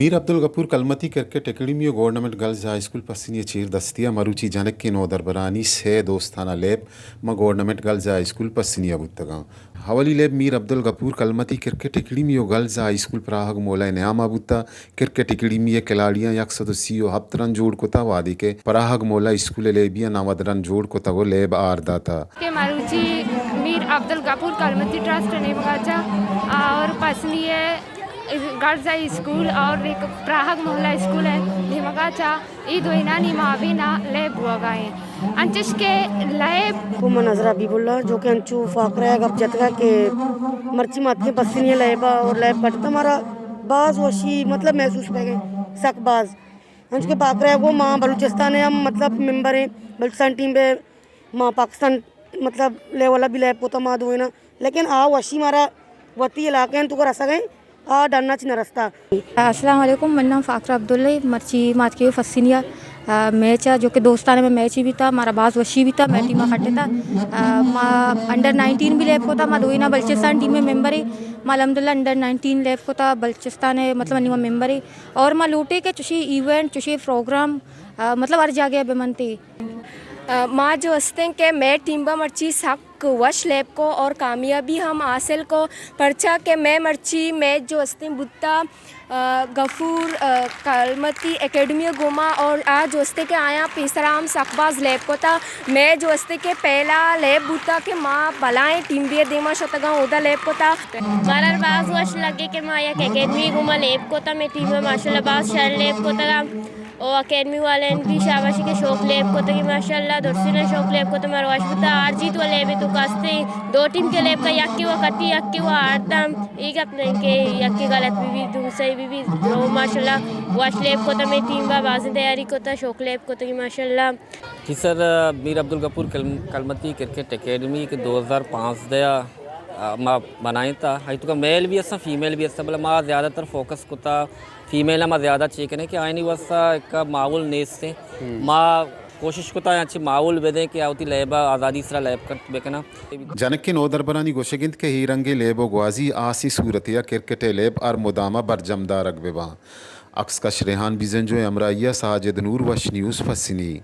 میر عبدالغفور کلمتی cricket academy و government girls high school Pasni ء چیر دستی ء مروچی جنکیں نودربرانی سئے دوستانہ لیب ماں government girls high school Pasni ء بوتگاں۔ اولی لیب میر عبدالغفور کلمتی کرکٹ اکیڈمی و گرلز ہائی اسکول پراہگ مولا ء نیام ء بوتہ۔ کرکٹ اکیڈمی ء کھلاڑیاں یک سد و سی و ہپت رن جوڑ کتہ، وہدے کہ پراہگ مولا اسکول ء لیبی ء نود رن جوڑ کتگ و لیب ہار داتہ۔ کہ مروچی میر عبدالغفور کلمتی ٹرسٹ نیمگا چہ اور پسنی ء گرلز ہائی اسکول اور ایک پراہگ مولا اسکول ء نیمگا چہ اے دوئینانی مابین ء لیب بوگا ایں۔ انچش کہ لیب کو من نظر حبیب اللہ جو کہ انچو فاقرہ ء گپ جتگا کہ مرچی ماتکیں پسنی ء لیب ء اور لیب کٹتا مارا باز وشی مطلب محسوس بیگ ء سک باز۔ انچو کہ فاقرہ ء گو ما بلوچستان ء ہم مطلب ممبر ایں، بلوچستان ٹیم ء ما پاکستان مطلب لیول ء بھی لیب کتا ما دوئیناں، لیکن آ وشی مارا وتی علاقہ انت تو رسگ ء آ ڈن ء چہ نہ رستا۔ السلام علیکم، من نام فاخرہ عبداللہ، مرچی ماتکیو فسینیا میچ ء جو کہ دوستانہ میں میچ ہی بیتا، مارا باز وشی بیتا، میں ٹیم ء کٹتا۔ آ، ما انڈر نائنٹین بھی لیب کتا، ما دوئیناں بلوچستان ٹیم ء ممبر ایں۔ ما الحمدللہ انڈر نائنٹین لیب کتا، بلوچستان ء مطلب انی ما ممبر ایں۔ اور ما لوٹے کہ چشیں ایونٹ، چشیں پروگرام، آ، مطلب ہر جاگہ ء بہ منتے۔ آ، ما جو استیں کہ مئے ٹیم با مرچی سک وش لیب کو اور کامیابی ہم حاصل کو، پرچا کہ مئے مرچی میچ جو استیں بوتا، آ، غفور، آ، کلمتی اکیڈمی گوما اور آ جو استے کہ آیاں پیسرا ہم سک باز لیب کتا۔ مئے جو استے کہ پہلا لیب بوتا کہ ما بلائیں ٹیم بی دیما شتگاں اودا لیب کتا۔ مارا باز وش لگے کہ ما یک اکیڈمی گوما لیب کتا، مئے ٹیم ماشاءاللہ باز شر لیب کتگا۔ او اکیڈمی والین بھی شاباشی کہ شوق لیب کتگی، ماشاءاللہ درسینا شوق لیب کتا، مارا وش بوتا۔ ہار جیت و لیب تو کاستے دو ٹیم کے لیب کا، یکی و کٹی، یکی و ہارتا۔ اے گپ نہیں کہ یکی غلط بی بی، دوسری بی بی، او ماشاءاللہ وش لیب کتا، مئے ٹیم با بازیں تیاری کتا، شوق لیب کتگی ماشاءاللہ۔ جی سر، میر عبدالغفور کلم-، کلمتی کرکٹ اکیڈمی کہ دو ہزار پانزدہ ء، آ، ما بنائیں تا، ہائی تو کا میل بھی اساں، فیمیل بھی اساں، بلے ما زیادہ تر فوکس کتا فیمیل ء، ما زیادہ چے کنیں کہ آئینی واسطہ ایک ماحول نیست ہے۔ ما کوشش کتا انچیں ماحول بدیں کہ آ وتی لیب ء آزادی سرا لیب کنت بکناں۔ جنکیں نودربرانی گوشگ انت کہ اے رنگیں لیب و گوازی آسیں صورتے ء کرکٹ ء لیب ہر مدام ء برجم دارگ بہ باں۔ عکس کش ریحان بیزنجو ء ہمراہی ء ساجد نور، وش نیوز، پسنی۔